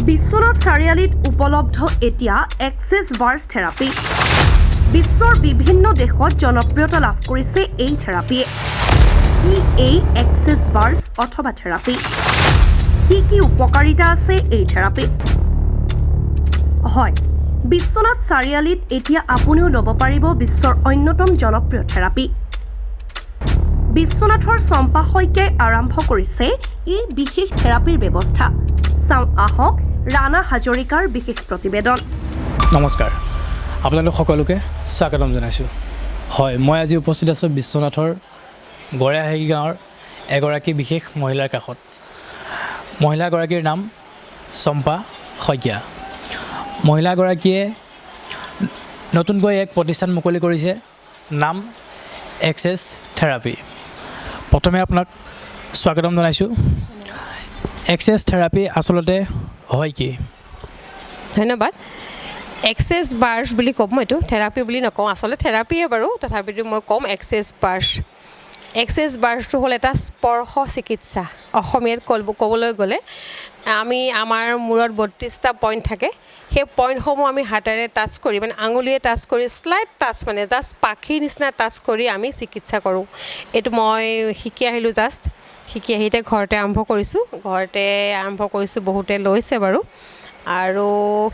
বিশ্বনাথ চাৰিআলিত উপলব্ধ এতিয়া এক্সেছ বাৰ্ছ থেৰাপী। বিশ্বৰ বিভিন্ন দেশত জনপ্ৰিয়তা লাভ কৰিছে এই থেৰাপীয়ে। কি এই এক্সেছ বাৰ্ছ অথবা থেৰাপী? কি কি উপকাৰিতা আছে এই থেৰাপীত? হয়, বিশ্বনাথ চাৰিআলিত এতিয়া আপুনিও ল'ব পাৰিব বিশ্বৰ অন্যতম জনপ্ৰিয় থেৰাপী। বিশ্বনাথৰ চম্পা শইকীয়াই আৰম্ভ কৰিছে এই বিশেষ থেৰাপীৰ ব্যৱস্থা। চাওঁ আহক ৰাণা হাজৰিকাৰ বিশেষ প্ৰতিবেদন। নমস্কাৰ, আপোনালোক সকলোকে স্বাগতম জনাইছোঁ। হয়, মই আজি উপস্থিত আছোঁ বিশ্বনাথৰ গড়েহাগী গাঁৱৰ এগৰাকী বিশেষ মহিলাৰ কাষত। মহিলাগৰাকীৰ নাম চম্পা শইকীয়া। মহিলাগৰাকীয়ে নতুনকৈ এক প্ৰতিষ্ঠান মুকলি কৰিছে, নাম এক্সেছ থেৰাপী। প্ৰথমে আপোনাক স্বাগতম জনাইছোঁ। এক্সেছ থেৰাপী আচলতে হয় কি? ধন্যবাদ। এক্সেছ বাৰ্ছ বুলি ক'ম মই, এইটো থেৰাপি বুলি নকওঁ। আচলতে থেৰাপিয়ে বাৰু, তথাপিতো মই ক'ম এক্সেছ বাৰ্ছ। এক্সেছ বাৰ্ছটো হ'ল এটা স্পৰ্শ চিকিৎসা। অসমীয়াত ক'বলৈ গ'লে আমি আমাৰ মূৰত 32টা পইণ্ট থাকে। সেই পইণ্টসমূহ আমি হাতেৰে টাচ কৰি, মানে আঙুলিয়ে টাচ কৰি, শ্লাইট টাচ, মানে জাষ্ট পাখিৰ নিচিনা টাচ কৰি আমি চিকিৎসা কৰোঁ। এইটো মই শিকি আহিলোঁ। জাষ্ট শিকি আহি এতিয়া ঘৰতে আৰম্ভ কৰিছোঁ। ঘৰতে আৰম্ভ কৰিছোঁ, বহুতে লৈছে বাৰু। আৰু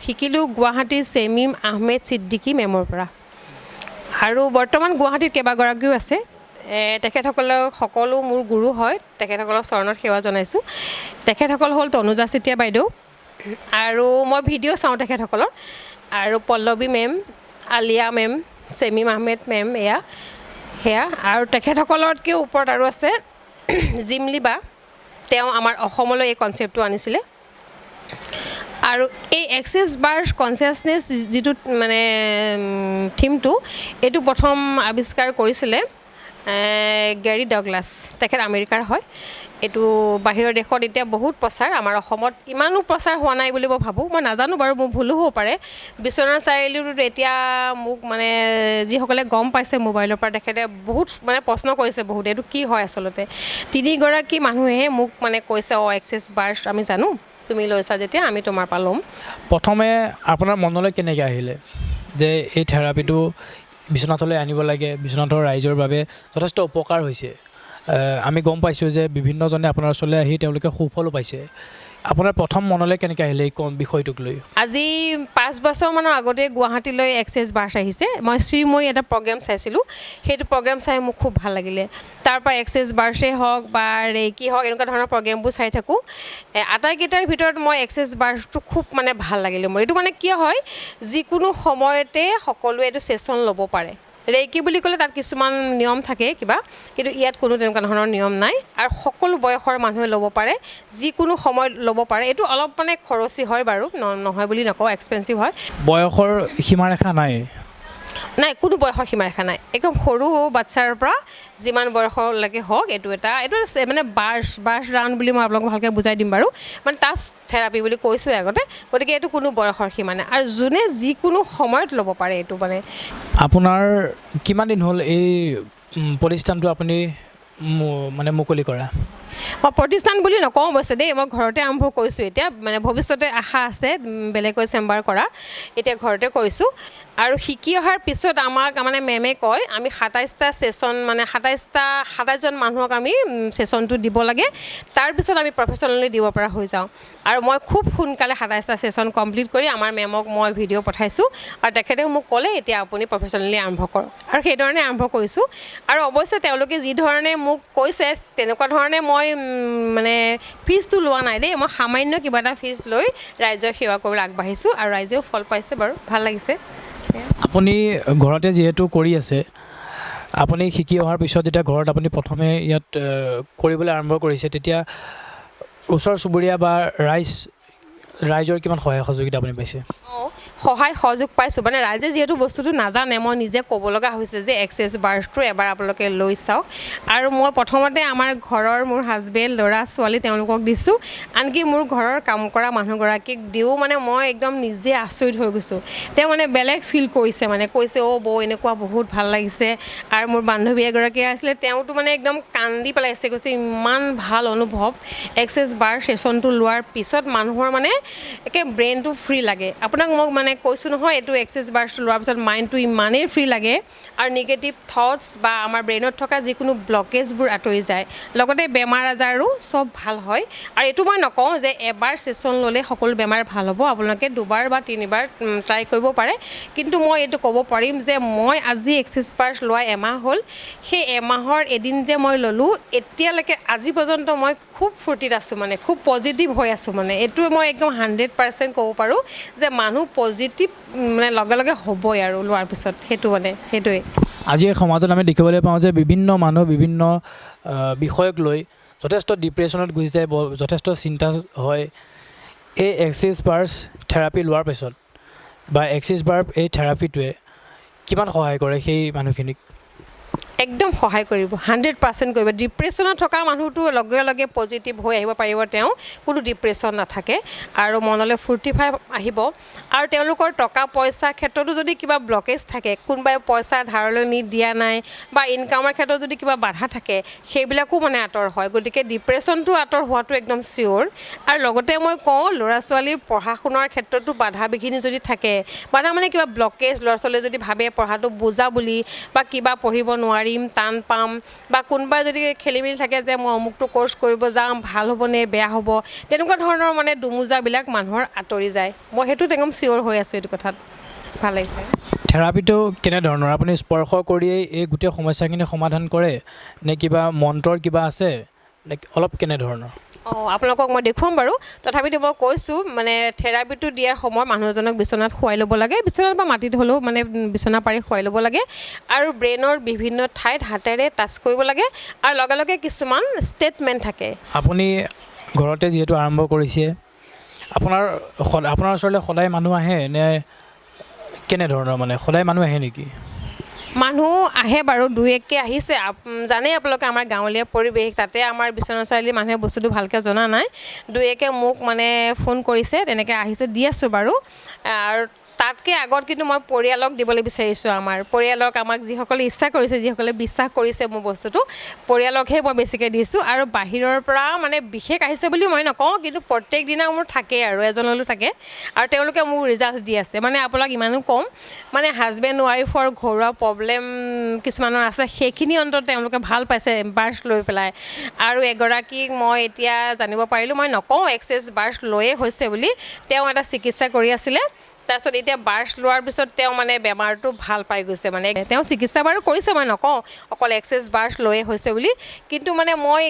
শিকিলোঁ গুৱাহাটীৰ চেমিম আহমেদ ছিদ্দিকী মেমৰ পৰা। আৰু বৰ্তমান গুৱাহাটীত কেইবাগৰাকীও আছে। তেখেতসকলক সকলো মোৰ গুৰু হয়। তেখেতসকলৰ চৰণত সেৱা জনাইছোঁ। তেখেতসকল হ'ল তনুজা চেতিয়া বাইদেউ, আৰু মই ভিডিঅ' চাওঁ তেখেতসকলৰ, আৰু Pallavi ma'am, Alia ma'am, Shamim Ahmed ma'am, এয়া সেয়া। আৰু তেখেতসকলতকৈও ওপৰত আৰু আছে জিমলি বা। তেওঁ আমাৰ অসমলৈ এই কনচেপ্টটো আনিছিলে। আৰু এই এক্সেছ বাৰ্ছ কনচিয়াছনেছ যিটো মানে থিমটো, এইটো প্ৰথম আৱিষ্কাৰ কৰিছিলে গেৰী ডগলাছ। তেখেত আমেৰিকাৰ হয়। এইটো বাহিৰৰ দেশত এতিয়া বহুত প্ৰচাৰ। আমাৰ অসমত ইমানো প্ৰচাৰ হোৱা নাই বুলি মই ভাবোঁ। মই নাজানো বাৰু, মোৰ ভুলো হ'ব পাৰে। বিশ্বনাথ চাৰিআলিটোত এতিয়া মোক মানে যিসকলে গম পাইছে মোবাইলৰ পৰা, তেখেতে বহুত মানে প্ৰশ্ন কৰিছে বহুত, এইটো কি হয় আচলতে। তিনিগৰাকী মানুহেহে মোক মানে কৈছে, "অঁ, এক্সেছ বাৰ্ছ আমি জানো, তুমি লৈছা যেতিয়া আমি তোমাৰ পৰা ল'ম।" প্ৰথমে আপোনাৰ মনলৈ কেনেকৈ আহিলে যে এই থেৰাপিটো বিশ্বনাথলৈ আনিব লাগে? বিশ্বনাথৰ ৰাইজৰ বাবে যথেষ্ট উপকাৰ হৈছে। আমি গম পাইছোঁ যে বিভিন্নজনে আপোনাৰ ওচৰলৈ আহি তেওঁলোকে সুফলো পাইছে। আপোনাৰ প্ৰথম মনলৈ কেনেকৈ আহিলে এই বিষয়টোক লৈ? আজি 5 বছৰমানৰ আগতে গুৱাহাটীলৈ এক্সেছ বাৰ্ছ আহিছে। মই শ্ৰীময়ী এটা প্ৰগ্ৰেম চাইছিলোঁ। সেইটো প্ৰগ্ৰেম চাই মোক খুব ভাল লাগিলে। তাৰ পৰা এক্সেছ বাৰ্ছেই হওক বা ৰেইকি হওক, এনেকুৱা ধৰণৰ প্ৰগ্ৰেমবোৰ চাই থাকোঁ। আটাইকেইটাৰ ভিতৰত মই এক্সেছ বাৰ্ছটো খুব মানে ভাল লাগিলে মোৰ। এইটো মানে কিয় হয়, যিকোনো সময়তে সকলোৱে এইটো ছেশ্যন ল'ব পাৰে। ৰেইকি বুলি ক'লে তাত কিছুমান নিয়ম থাকে কিবা, কিন্তু ইয়াত কোনো তেনেকুৱা ধৰণৰ নিয়ম নাই আৰু সকলো বয়সৰ মানুহে ল'ব পাৰে, যিকোনো সময়ত ল'ব পাৰে। এইটো অলপ মানে খৰচী হয় বাৰু, নহয় বুলি নকওঁ, এক্সপেঞ্চিভ হয়। বয়সৰ সীমাৰেখা নাই? নাই, কোনো বয়সৰ সীমাৰেখা নাই। একদম সৰু বাচ্ছাৰ পৰা যিমান বয়সলৈকে হওক। এইটো মানে বাৰ্ছ ৰাউণ্ড বুলি মই আপোনালোকক ভালকৈ বুজাই দিম বাৰু। মানে টাচ থেৰাপি বুলি কৈছোঁৱে আগতে। গতিকে এইটো কোনো বয়সৰ সীমা নাই আৰু যোনে যিকোনো সময়ত ল'ব পাৰে এইটো মানে। আপোনাৰ কিমান দিন হ'ল এই প্ৰতিষ্ঠানটো আপুনি মানে মুকলি কৰা? মই প্ৰতিষ্ঠান বুলি নকওঁ অৱশ্যে দেই, মই ঘৰতে আৰম্ভ কৰিছোঁ এতিয়া। মানে ভৱিষ্যতে আশা আছে বেলেগকৈ চেম্বাৰ কৰা। এতিয়া ঘৰতে কৰিছোঁ। আৰু শিকি অহাৰ পিছত আমাক মানে মেমে কয়, আমি 27টা ছেশ্যন, মানে 27জন মানুহক আমি ছেশ্যনটো দিব লাগে। তাৰপিছত আমি প্ৰফেচনেলি দিব পৰা হৈ যাওঁ। আৰু মই খুব সোনকালে 27টা ছেশ্যন কমপ্লিট কৰি আমাৰ মেমক মই ভিডিঅ' পঠাইছোঁ আৰু তেখেতেও মোক ক'লে, "এতিয়া আপুনি প্ৰফেচনেলি আৰম্ভ কৰক।" আৰু সেইধৰণে আৰম্ভ কৰিছোঁ। আৰু অৱশ্যে তেওঁলোকে যি ধৰণে মোক কৈছে, তেনেকুৱা ধৰণে মই মানে ফিজটো লোৱা নাই দেই। মই সামান্য কিবা এটা ফিজ লৈ ৰাইজৰ সেৱা কৰিবলৈ আগবাঢ়িছোঁ আৰু ৰাইজেও ফল পাইছে বাৰু, ভাল লাগিছে। আপুনি ঘৰতে যিহেতু কৰি আছে, আপুনি শিকি অহাৰ পিছত যেতিয়া ঘৰত আপুনি প্ৰথমে ইয়াত কৰিবলৈ আৰম্ভ কৰিছে, তেতিয়া ওচৰ চুবুৰীয়া বা ৰাইজৰ কিমান সহায় সহযোগিতা আপুনি পাইছে? অঁ, সহায় সহযোগ পাইছোঁ। মানে ৰাইজে যিহেতু বস্তুটো নাজানে, মই নিজে ক'ব লগা হৈছে যে এক্সেছ বাৰ্ছটো এবাৰ আপোনালোকে লৈ চাওক। আৰু মই প্ৰথমতে আমাৰ ঘৰৰ মোৰ হাজবেণ্ড, ল'ৰা ছোৱালী তেওঁলোকক দিছোঁ, আনকি মোৰ ঘৰৰ কাম কৰা মানুহগৰাকীক দিও মানে মই একদম নিজে আচৰিত হৈ গৈছোঁ। তেওঁ মানে বেলেগ ফিল কৰিছে, মানে কৈছে অ' বৌ এনেকুৱা বহুত ভাল লাগিছে। আৰু মোৰ বান্ধৱী এগৰাকী আছিলে, তেওঁতো মানে একদম কান্দি পেলাইছে, কৈছে ইমান ভাল অনুভৱ। এক্সেছ বাৰ ছেশ্যনটো লোৱাৰ পিছত মানুহৰ মানে একে ব্ৰেইনটো ফ্ৰী লাগে। আপোনাক মই মানে কৈছোঁ নহয়, এইটো এক্সেছ বাৰ্ছটো লোৱাৰ পিছত মাইণ্ডটো ইমানেই ফ্ৰী লাগে আৰু নিগেটিভ থটছ বা আমাৰ ব্ৰেইনত থকা যিকোনো ব্লকেজবোৰ আঁতৰি যায়, লগতে বেমাৰ আজাৰো চব ভাল হয়। আৰু এইটো মই নকওঁ যে এবাৰ ছেশ্যন ল'লে সকলো বেমাৰ ভাল হ'ব, আপোনালোকে দুবাৰ বা তিনিবাৰ ট্ৰাই কৰিব পাৰে। কিন্তু মই এইটো ক'ব পাৰিম যে মই আজি এক্সেছ বাৰ্ছ লোৱা এমাহ হ'ল, সেই এমাহৰ এদিন যে মই ল'লোঁ, এতিয়ালৈকে আজি পৰ্যন্ত মই খুব ফূৰ্তিত আছোঁ, মানে খুব পজিটিভ হৈ আছোঁ। মানে এইটো মই একদম 100% ক'ব পাৰোঁ যে মানুহ পজিটিভ মানে লগে লগে হ'বই আৰু লোৱাৰ পিছত, সেইটো মানে সেইটোৱেই। আজিৰ সমাজত আমি দেখিবলৈ পাওঁ যে বিভিন্ন মানুহ বিভিন্ন বিষয়ক লৈ যথেষ্ট ডিপ্ৰেশ্যনত গুচি যায়, যথেষ্ট চিন্তা হয়। এই এক্সিছ বাৰ্ছ থেৰাপি লোৱাৰ পিছত বা এক্সিছ বাৰ্ছ এই থেৰাপিটোৱে কিমান সহায় কৰে সেই মানুহখিনিক? একদম সহায় কৰিব, 100% কৰিব। ডিপ্ৰেশ্যনত থকা মানুহটো লগে লগে পজিটিভ হৈ আহিব পাৰিব, তেওঁ কোনো ডিপ্ৰেশ্যন নাথাকে আৰু মনলৈ ফূৰ্তি ভাৱ আহিব। আৰু তেওঁলোকৰ টকা পইচাৰ ক্ষেত্ৰতো যদি কিবা ব্লকেজ থাকে, কোনোবাই পইচা ধাৰলৈ নি দিয়া নাই বা ইনকামৰ ক্ষেত্ৰত যদি কিবা বাধা থাকে, সেইবিলাকো মানে আঁতৰ হয়। গতিকে ডিপ্ৰেশ্যনটো আঁতৰ হোৱাটো একদম চিয়'ৰ। আৰু লগতে মই কওঁ, ল'ৰা ছোৱালীৰ পঢ়া শুনাৰ ক্ষেত্ৰতো বাধা বিঘিনি যদি থাকে, বাধা মানে কিবা ব্লকেজ, ল'ৰা ছোৱালীয়ে যদি ভাবে পঢ়াটো বোজা বুলি বা কিবা পঢ়িব নোৱাৰিম, টান পাম, বা কোনোবাই যদি খেলি মেলি থাকে যে মই অমুকটো ক'ৰ্চ কৰিব যাম, ভাল হ'বনে বেয়া হ'ব, তেনেকুৱা ধৰণৰ মানে দুমোজাবিলাক মানুহৰ আঁতৰি যায়। মই সেইটোত একদম চিয়'ৰ হৈ আছোঁ, এইটো কথাত ভাল লাগিছে। থেৰাপিটো কেনেধৰণৰ? আপুনি স্পৰ্শ কৰিয়েই এই গোটেই সমস্যাখিনি সমাধান কৰে নে কিবা মন্ত্ৰৰ কিবা আছে নে অলপ কেনেধৰণৰ? অঁ, আপোনালোকক মই দেখুৱাম বাৰু, তথাপিতো মই কৈছোঁ মানে থেৰাপিটো দিয়াৰ সময়ত মানুহ এজনক বিচনাত শুৱাই ল'ব লাগে, বিচনাত বা মাটিত হ'লেও মানে বিচনা পাৰি শুৱাই ল'ব লাগে আৰু ব্ৰেইনৰ বিভিন্ন ঠাইত হাতেৰে টাচ কৰিব লাগে আৰু লগে লগে কিছুমান ষ্টেটমেণ্ট থাকে। আপুনি ঘৰতে যিহেতু আৰম্ভ কৰিছে, আপোনাৰ ওচৰলৈ সদায় মানুহ আহে নে কেনেধৰণৰ? মানে সদায় মানুহ আহে নেকি? মানুহ আহে বাৰু, দুই এককৈ আহিছে। জানেই আপোনালোকে আমাৰ গাঁৱলীয়া পৰিৱেশ, তাতে আমাৰ বিশ্বনাথ চাৰিআলি মানুহে বস্তুটো ভালকৈ জনা নাই। দুই একে মোক মানে ফোন কৰিছে, তেনেকৈ আহিছে, দি আছোঁ বাৰু। আৰু তাতকৈ আগত কিন্তু মই পৰিয়ালক দিবলৈ বিচাৰিছোঁ, আমাৰ পৰিয়ালক, আমাক যিসকলে ইচ্ছা কৰিছে, যিসকলে বিশ্বাস কৰিছে মোৰ বস্তুটো, পৰিয়ালকহে মই বেছিকৈ দিছোঁ। আৰু বাহিৰৰ পৰা মানে বিশেষ আহিছে বুলি মই নকওঁ, কিন্তু প্ৰত্যেক দিনা মোৰ থাকেই আৰু এজনলৈ থাকে, আৰু তেওঁলোকে মোক ৰিজাল্ট দি আছে। মানে আপোনাক ইমানো ক'ম, মানে হাজবেণ্ড ৱাইফৰ ঘৰুৱা প্ৰব্লেম কিছুমানৰ আছে, সেইখিনি অন্তত তেওঁলোকে ভাল পাইছে বাৰ্ছ লৈ পেলাই। আৰু এগৰাকীক মই এতিয়া জানিব পাৰিলোঁ, মই নকওঁ এক্সেছ বাৰ্ছ লৈয়ে হৈছে বুলি, তেওঁ এটা চিকিৎসা কৰি আছিলে, তাৰপিছত এতিয়া বাৰ্ছ লোৱাৰ পিছত তেওঁ মানে বেমাৰটো ভাল পাই গৈছে। মানে তেওঁ চিকিৎসা বাৰু কৰিছে, মই নকওঁ অকল এক্সেছ বাৰ্ছ লৈয়ে হৈছে বুলি, কিন্তু মানে মই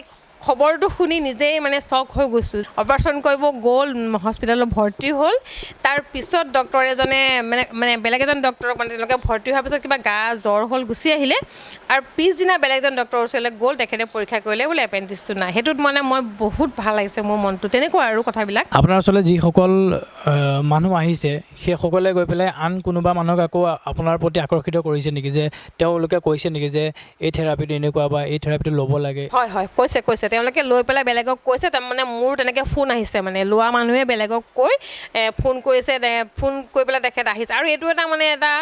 খবৰটো শুনি নিজেই মানে চক হৈ গৈছোঁ। অপাৰেশ্যন কৰিব গ'ল, হস্পিটেলত ভৰ্তি হ'ল, তাৰপিছত ডক্টৰ এজনে মানে মানে বেলেগ এজন ডক্টৰক মানে তেওঁলোকে ভৰ্তি হোৱাৰ পিছত কিবা গা জ্বৰ হ'ল, গুচি আহিলে। আৰু পিছদিনা বেলেগ এজন ডক্টৰৰ ওচৰলৈ গ'ল, তেখেতে পৰীক্ষা কৰিলে, বোলে এপেণ্ডিক্সটো নাই। সেইটোত মানে মই বহুত ভাল লাগিছে মোৰ মনটো, তেনেকুৱা আৰু কথাবিলাক। আপোনাৰ ওচৰলৈ যিসকল মানুহ আহিছে, সেইসকলে গৈ পেলাই আন কোনোবা মানুহক আকৌ আপোনাৰ প্ৰতি আকৰ্ষিত কৰিছে নেকি, যে তেওঁলোকে কৈছে নেকি যে এই থেৰাপিটো এনেকুৱা বা এই থেৰাপিটো ল'ব লাগে? হয় হয়, কৈছে, কৈছে, তেওঁলোকে লৈ পেলাই বেলেগক কৈছে। তাৰমানে মোৰ তেনেকৈ ফোন আহিছে, মানে লোৱা মানুহে বেলেগক কৈ ফোন কৰিছে, ফোন কৰি পেলাই তেখেত আহিছে। আৰু এইটো এটা মানে এটা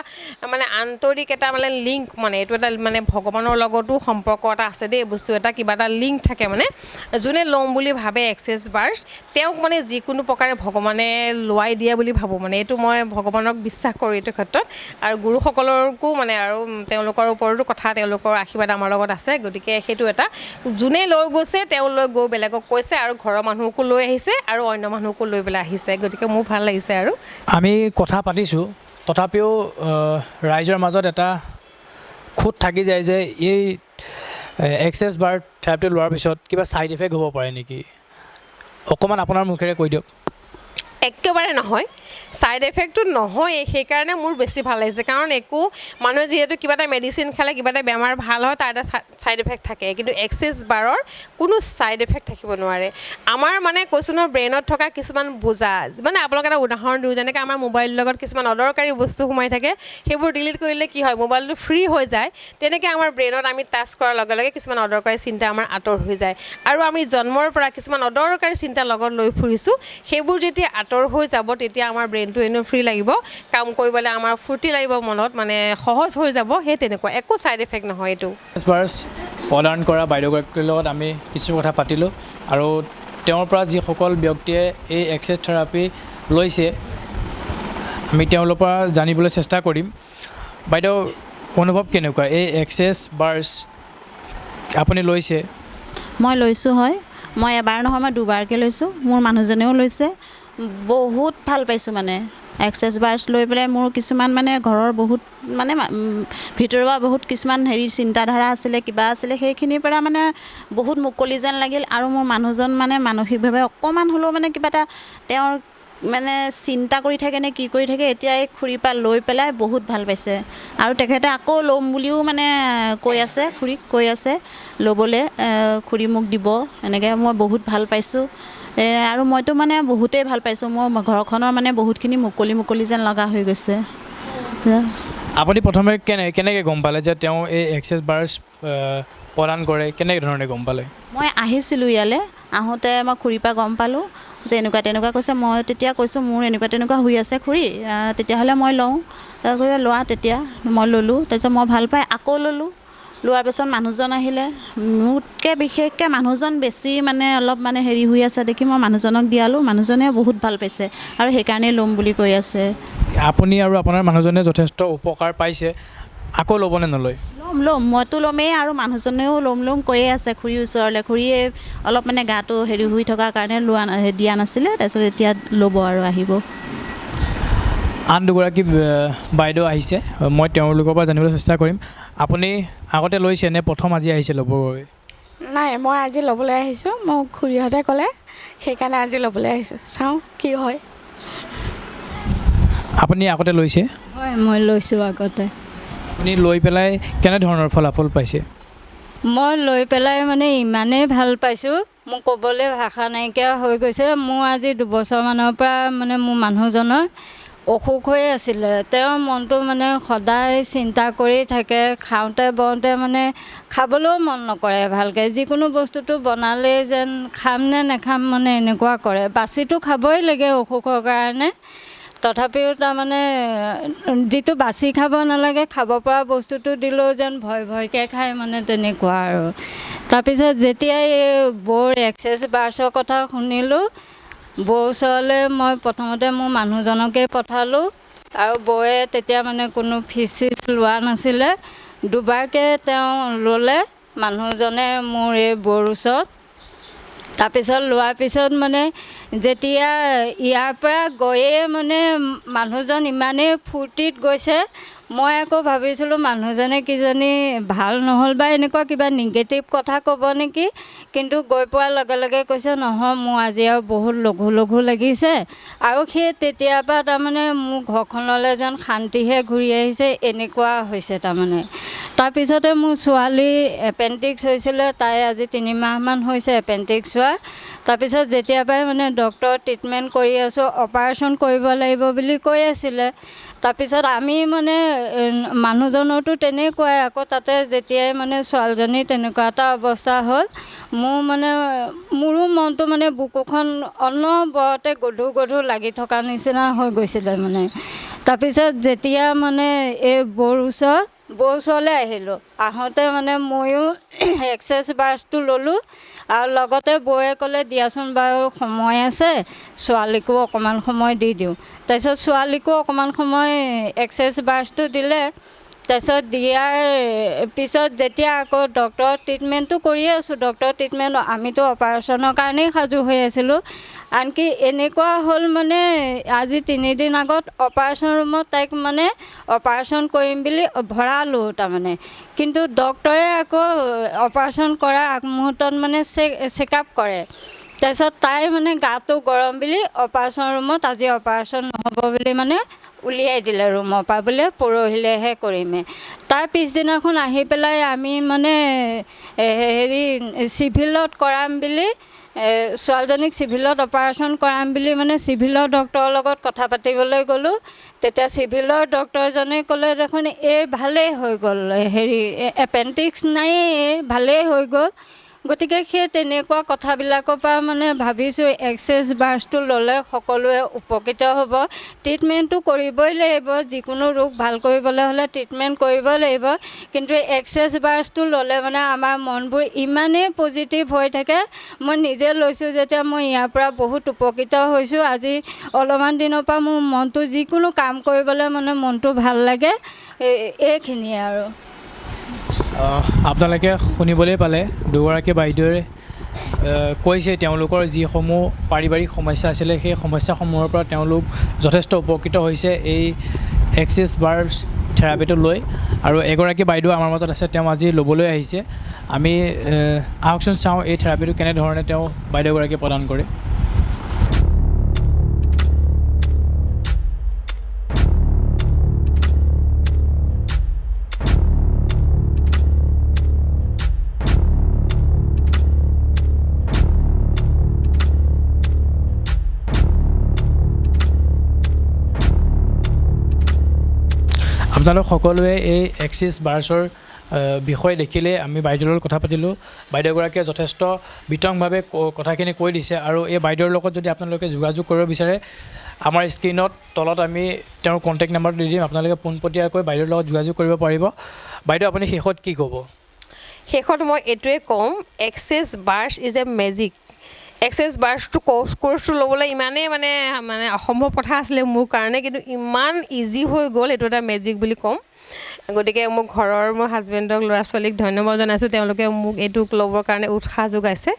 মানে আন্তৰিক এটা মানে লিংক, মানে এইটো এটা মানে ভগৱানৰ লগতো সম্পৰ্ক এটা আছে দেই, বস্তু এটা কিবা এটা লিংক থাকে। মানে যোনে ল'ম বুলি ভাবে এক্সেছ বাৰ্ছ, তেওঁক মানে যিকোনো প্ৰকাৰে ভগৱানে লোৱাই দিয়ে বুলি ভাবোঁ। মানে এইটো মই ভগৱানক বিশ্বাস কৰোঁ এইটো ক্ষেত্ৰত, আৰু গুৰুসকলকো মানে আৰু তেওঁলোকৰ ওপৰতো কথা, তেওঁলোকৰ আশীৰ্বাদ আমাৰ লগত আছে। গতিকে সেইটো এটা যোনে লৈ গৈছে তেওঁ লৈ গৈ বেলেগক কৈছে, আৰু ঘৰৰ মানুহকো লৈ আহিছে আৰু অন্য মানুহকো লৈ পেলাই আহিছে। গতিকে মোৰ ভাল লাগিছে। আৰু আমি কথা পাতিছোঁ, তথাপিও ৰাইজৰ মাজত এটা খুঁত থাকি যায় যে এই এক্সেছ বাৰ থেৰাপিটো লোৱাৰ পিছত কিবা ছাইড ইফেক্ট হ'ব পাৰে নেকি, অকণমান আপোনাৰ মুখেৰে কৈ দিয়ক। একেবাৰে নহয়, ছাইড এফেক্টটো নহয়েই, সেইকাৰণে মোৰ বেছি ভাল লাগিছে। কাৰণ একো মানুহে যিহেতু কিবা এটা মেডিচিন খালে কিবা এটা বেমাৰ ভাল হয়, তাৰ এটা ছাইড এফেক্ট থাকে, কিন্তু এক্সেছ বাৰৰ কোনো ছাইড এফেক্ট থাকিব নোৱাৰে। আমাৰ মানে কৈছোঁ নহয়, ব্ৰেইনত থকা কিছুমান বোজা, মানে আপোনালোক এটা উদাহৰণ দিওঁ, যেনেকৈ আমাৰ মোবাইলৰ লগত কিছুমান অদৰকাৰী বস্তু সোমাই থাকে, সেইবোৰ ডিলিট কৰিলে কি হয়, মোবাইলটো ফ্ৰী হৈ যায়। তেনেকৈ আমাৰ ব্ৰেইনত আমি টাচ কৰাৰ লগে লগে কিছুমান অদৰকাৰী চিন্তা আমাৰ আঁতৰ হৈ যায়। আৰু আমি জন্মৰ পৰা কিছুমান অদৰকাৰী চিন্তা লগত লৈ ফুৰিছোঁ, সেইবোৰ যেতিয়া আঁতৰ হৈ যাব তেতিয়া আমাৰ ব্ৰেইনটো এনেও ফ্ৰী লাগিব, কাম কৰিবলৈ আমাৰ ফূৰ্তি লাগিব, মনত মানে সহজ হৈ যাব। সেই তেনেকুৱা একো ছাইড এফেক্ট নহয় এইটো। বাৰ্ছ প্ৰদান কৰা বাইদেউগৰাকীৰ লগত আমি কিছু কথা পাতিলোঁ আৰু তেওঁৰ পৰা যিসকল ব্যক্তিয়ে এই এক্সেছ থেৰাপি লৈছে আমি তেওঁলোকৰ পৰা জানিবলৈ চেষ্টা কৰিম। বাইদেউ, অনুভৱ কেনেকুৱা এই এক্সেছ বাৰ্ছ আপুনি লৈছে? মই লৈছোঁ হয়, মই এবাৰ নহয় মই দুবাৰকৈ লৈছোঁ, মোৰ মানুহজনেও লৈছে, বহুত ভাল পাইছোঁ। মানে এক্সেছ বাৰ্ছ লৈ পেলাই মোৰ কিছুমান মানে ঘৰৰ বহুত মানে ভিতৰুৱা বহুত কিছুমান হেৰি চিন্তাধাৰা আছিলে, কিবা আছিলে, সেইখিনিৰ পৰা মানে বহুত মুকলি যেন লাগিল। আৰু মোৰ মানুহজন মানে মানসিকভাৱে অকণমান হ'লেও মানে কিবা এটা তেওঁৰ মানে চিন্তা কৰি থাকে নে কি কৰি থাকে, এতিয়া এই খুৰীৰ পৰা লৈ পেলাই বহুত ভাল পাইছে। আৰু তেখেতে আকৌ ল'ম বুলিও মানে কৈ আছে, খুৰীক কৈ আছে ল'বলৈ, খুৰী মোক দিব এনেকৈ। মই বহুত ভাল পাইছোঁ। আৰু মইতো মানে বহুতেই ভাল পাইছোঁ, মোৰ ঘৰখনৰ মানে বহুতখিনি মুকলি মুকলি যেন লগা হৈ গৈছে। আপুনি প্ৰথমে কেনেকৈ গম পালে যে তেওঁ এই এক্সেছ বাৰ্ছ প্ৰদান কৰে, কেনেকৈ ধৰণে গম পালে? মই আহিছিলোঁ ইয়ালৈ, আহোঁতে মই খুৰীৰ পৰা গম পালোঁ যে এনেকুৱা তেনেকুৱা কৈছে। মই তেতিয়া কৈছোঁ মোৰ এনেকুৱা তেনেকুৱা হৈ আছে খুৰী, তেতিয়াহ'লে মই লওঁ। কৈছে লোৱা, তেতিয়া মই ল'লোঁ। তাৰপিছত মই ভাল পাই আকৌ ল'লোঁ। লোৱাৰ পিছত মানুহজন আহিলে, মোতকৈ বিশেষকৈ মানুহজন বেছি মানে অলপ মানে হেৰি হৈ আছে দেখি মই মানুহজনক দিয়ালোঁ, মানুহজনে বহুত ভাল পাইছে আৰু সেইকাৰণেই ল'ম বুলি কৈ আছে। আপুনি আৰু আপোনাৰ মানুহজনে যথেষ্ট উপকাৰ পাইছে, আকৌ ল'বনে নলয়? ল'ম ল'ম, মইতো ল'মেই আৰু মানুহজনেও ল'ম ল'ম কৈয়ে আছে খুৰীৰ ওচৰলৈ। খুৰীয়ে অলপ মানে গাটো হেৰি হৈ থকাৰ কাৰণে লোৱা দিয়া নাছিলে, তাৰপিছত এতিয়া ল'ব আৰু আহিব। আন দুগৰাকী বাইদেউ আহিছে, মই তেওঁলোকৰ পৰা জানিবলৈ চেষ্টা কৰিম। আপুনি আগতে লৈছে নে প্ৰথম আজি আহিছে ল'বৰ বাবে? নাই, মই আজি ল'বলৈ আহিছোঁ, মোক খুৰীহঁতে ক'লে, সেইকাৰণে আজি ল'বলৈ আহিছোঁ, চাওঁ কি হয়। আপুনি আগতে লৈছে? হয়, মই লৈছোঁ আগতে। আপুনি লৈ পেলাই কেনেধৰণৰ ফলাফল পাইছে? মই লৈ পেলাই মানে ইমানেই ভাল পাইছোঁ, মোৰ ক'বলৈ ভাষা নাইকিয়া হৈ গৈছে। মোৰ আজি দুবছৰমানৰ পৰা মানে মোৰ মানুহজনৰ অসুখ হৈ আছিলে, তেওঁৰ মনটো মানে সদায় চিন্তা কৰি থাকে, খাওঁতে বওঁতে মানে খাবলৈও মন নকৰে ভালকৈ, যিকোনো বস্তুটো বনালেই যেন খাম নে নাখাম মানে এনেকুৱা কৰে। বাচিটো খাবই লাগে অসুখৰ কাৰণে, তথাপিও তাৰমানে যিটো বাচি খাব নালাগে খাব পৰা বস্তুটো দিলেও যেন ভয় ভয়কৈ খায়, মানে তেনেকুৱা আৰু। তাৰপিছত যেতিয়া এই বৌৰ এক্সেছ বাৰ্ছৰ কথা শুনিলোঁ, বৌৰ ওচৰলৈ মই প্ৰথমতে মোৰ মানুহজনকে পঠালোঁ আৰু বৌয়ে তেতিয়া মানে কোনো ফিজ চিজ লোৱা নাছিলে, দুবাৰকৈ তেওঁ ল'লে মানুহজনে মোৰ এই বৌৰ ওচৰত। তাৰপিছত লোৱাৰ পিছত মানে যেতিয়া ইয়াৰ পৰা গৈয়ে মানে মানুহজন ইমানেই ফূৰ্তিত গৈছে, মই আকৌ ভাবিছিলোঁ মানুহজনে কিজানি ভাল নহ'ল বা এনেকুৱা কিবা নিগেটিভ কথা ক'ব নেকি, কিন্তু গৈ পোৱাৰ লগে লগে কৈছে নহয় মোৰ আজি আৰু বহুত লঘু লঘু লাগিছে। আৰু সেই তেতিয়াৰ পৰা তাৰমানে মোৰ ঘৰখনলৈ যেন শান্তিহে ঘূৰি আহিছে এনেকুৱা হৈছে তাৰমানে। তাৰপিছতে মোৰ ছোৱালী এপেণ্ডিক্স হৈছিলে, তাই আজি 3 মাহমান হৈছে এপেণ্ডিক্স হোৱা। তাৰপিছত যেতিয়াৰ পৰাই মানে ডক্টৰ ট্ৰিটমেণ্ট কৰি আছোঁ, অপাৰেশ্যন কৰিব লাগিব বুলি কৈ আছিলে। তাৰপিছত আমি মানে মানুহজনৰতো তেনেকুৱাই, আকৌ তাতে যেতিয়াই মানে ছোৱালীজনীৰ তেনেকুৱা এটা অৱস্থা হ'ল, মোৰ মানে মোৰো মনটো মানে বুকুখন অনবৰতে গধুৰ গধুৰ লাগি থকা নিচিনা হৈ গৈছিলে মানে। তাৰপিছত যেতিয়া মানে এই বৌৰ ওচৰলৈ আহিলোঁ, আহোঁতে মানে ময়ো এক্সেছ বাৰ্ছটো ল'লোঁ আৰু লগতে বৌয়ে ক'লে দিয়াচোন বাৰু সময় আছে, ছোৱালীকো অকণমান সময় দি দিওঁ। তাৰপিছত ছোৱালীকো অকণমান সময় এক্সেছ বাৰ্ছটো দিলে। তাৰপিছত দিয়াৰ পিছত যেতিয়া আকৌ ডক্টৰৰ ট্ৰিটমেণ্টটো কৰিয়ে আছোঁ, ডক্টৰৰ ট্ৰিটমেণ্ট আমিতো অপাৰেশ্যনৰ কাৰণেই সাজু হৈ আছিলোঁ। আনকি এনেকুৱা হ'ল মানে আজি 3 দিন আগত অপাৰেশ্যন ৰুমত তাইক মানে অপাৰেশ্যন কৰিম বুলি ভৰালোঁ তাৰমানে, কিন্তু ডক্টৰে আকৌ অপাৰেশ্যন কৰাৰ আগমুহূৰ্তত মানে চেক আপ কৰে। তাৰপিছত তাই মানে গাটো গৰম বুলি অপাৰেশ্যন ৰুমত আজি অপাৰেশ্যন নহ'ব বুলি মানে উলিয়াই দিলে ৰুমৰ পৰা, বোলে পৰহিলেহে কৰিমে। তাৰ পিছদিনাখন আহি পেলাই আমি মানে হেৰি চিভিলত কৰাম বুলি, ছোৱালীজনীক চিভিলত অপাৰেশ্যন কৰাম বুলি মানে চিভিলৰ ডক্টৰৰ লগত কথা পাতিবলৈ গ'লোঁ। তেতিয়া চিভিলৰ ডক্টৰজনে ক'লে দেখোন এই ভালেই হৈ গ'ল, হেৰি এপেণ্ডিক্স নায়েই, ভালেই হৈ গ'ল। গতিকে সেই তেনেকুৱা কথাবিলাকৰ পৰা মানে ভাবিছোঁ এক্সেছ বাৰ্ছটো ল'লে সকলোৱে উপকৃত হ'ব। ট্ৰিটমেণ্টটো কৰিবই লাগিব, যিকোনো ৰোগ ভাল কৰিবলৈ হ'লে ট্ৰিটমেণ্ট কৰিবই লাগিব, কিন্তু এক্সেছ বাৰ্ছটো ল'লে মানে আমাৰ মনবোৰ ইমানেই পজিটিভ হৈ থাকে। মই নিজে লৈছোঁ যেতিয়া মই ইয়াৰ পৰা বহুত উপকৃত হৈছোঁ। আজি অলপমান দিনৰ পৰা মোৰ মনটো যিকোনো কাম কৰিবলৈ মানে মনটো ভাল লাগে। এইখিনিয়ে আৰু। আপোনালোকে শুনিবলৈ পালে দুগৰাকী বাইদেৱে কৈছে তেওঁলোকৰ যিসমূহ পাৰিবাৰিক সমস্যা আছিলে সেই সমস্যাসমূহৰ পৰা তেওঁলোক যথেষ্ট উপকৃত হৈছে এই এক্সেছ বাৰ্ছ থেৰাপিটো লৈ। আৰু এগৰাকী বাইদেউ আমাৰ মাজত আছে, তেওঁ আজি ল'বলৈ আহিছে। আমি আহকচোন চাওঁ এই থেৰাপিটো কেনেধৰণে তেওঁ বাইদেউগৰাকীয়ে প্ৰদান কৰে। আপোনালোক সকলোৱে এই এক্সিছ বাৰ্ছৰ বিষয়ে দেখিলে। আমি বাইদেউৰ লগত কথা পাতিলোঁ, বাইদেউগৰাকীয়ে যথেষ্ট বিতংভাৱে কথাখিনি কৈ দিছে। আৰু এই বাইদেউৰ লগত যদি আপোনালোকে যোগাযোগ কৰিব বিচাৰে, আমাৰ স্ক্ৰীণত তলত আমি তেওঁৰ কণ্টেক্ট নাম্বাৰটো দি দিম, আপোনালোকে পোনপটীয়াকৈ বাইদেউৰ লগত যোগাযোগ কৰিব পাৰিব। বাইদেউ, আপুনি শেষত কি ক'ব? শেষত মই এইটোৱে ক'ম, Access Bars is a magic. Access বাৰ্ছটো কোৰ্চটো ল'বলৈ ইমানেই মানে মানে অসম্ভৱ কথা আছিলে মোৰ কাৰণে, কিন্তু ইমান ইজি হৈ গ'ল, এইটো এটা মেজিক বুলি ক'ম। গতিকে মোৰ ঘৰৰ মোৰ হাজবেণ্ডক, ল'ৰা ছোৱালীক ধন্যবাদ জনাইছোঁ, তেওঁলোকে মোক এইটো ল'বৰ কাৰণে উৎসাহ যোগাইছে।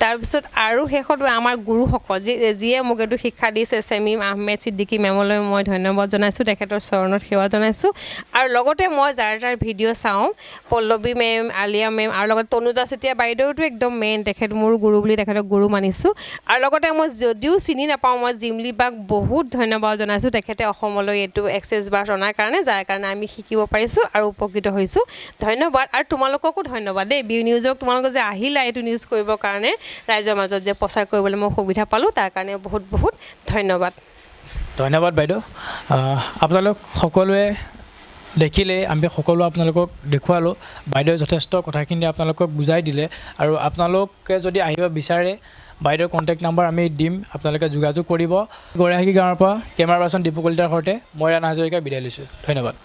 তাৰপিছত আৰু শেষত আমাৰ গুৰুসকল যিয়ে মোক এইটো শিক্ষা দিছে, চেমিম আহমেদ ছিদ্দিকী মেমলৈ মই ধন্যবাদ জনাইছোঁ, তেখেতৰ চৰণত সেৱা জনাইছোঁ। আৰু লগতে মই যাৰ যাৰ ভিডিঅ' চাওঁ, পল্লৱী মেম, আলিয়া মেম, আৰু লগতে তনুজা চেতিয়া বাইদেউটো একদম মেইন, তেখেত মোৰ গুৰু বুলি তেখেতক গুৰু মানিছোঁ। আৰু লগতে মই যদিও চিনি নাপাওঁ, মই জিমলি বাক বহুত ধন্যবাদ জনাইছোঁ, তেখেতে অসমলৈ এইটো এক্সেছ বাৰ্ছ অনাৰ কাৰণে, যাৰ কাৰণে আমি শিকিব পাৰিছোঁ আৰু উপকৃত হৈছোঁ। ধন্যবাদ। আৰু তোমালোককো ধন্যবাদ দেই, বি নিউজক, তোমালোকে যে আহিলা এইটো নিউজ কৰিবৰ কাৰণে, ৰাইজৰ মাজত যে প্ৰচাৰ কৰিবলৈ মই সুবিধা পালোঁ, তাৰ কাৰণে বহুত বহুত ধন্যবাদ। ধন্যবাদ বাইদেউ। আপোনালোক সকলোৱে দেখিলে, আমি সকলো আপোনালোকক দেখুৱালোঁ, বাইদেৱে যথেষ্ট কথাখিনি আপোনালোকক বুজাই দিলে। আৰু আপোনালোকে যদি আহিব বিচাৰে, বাইদেউৰ কণ্টেক্ট নাম্বাৰ আমি দিম, আপোনালোকে যোগাযোগ কৰিব। গৰাহী গাঁৱৰ পৰা কেমেৰা পাৰ্চন দীপু কলিতাৰ সৈতে মই ৰাণা হাজৰিকা বিদায় লৈছোঁ। ধন্যবাদ।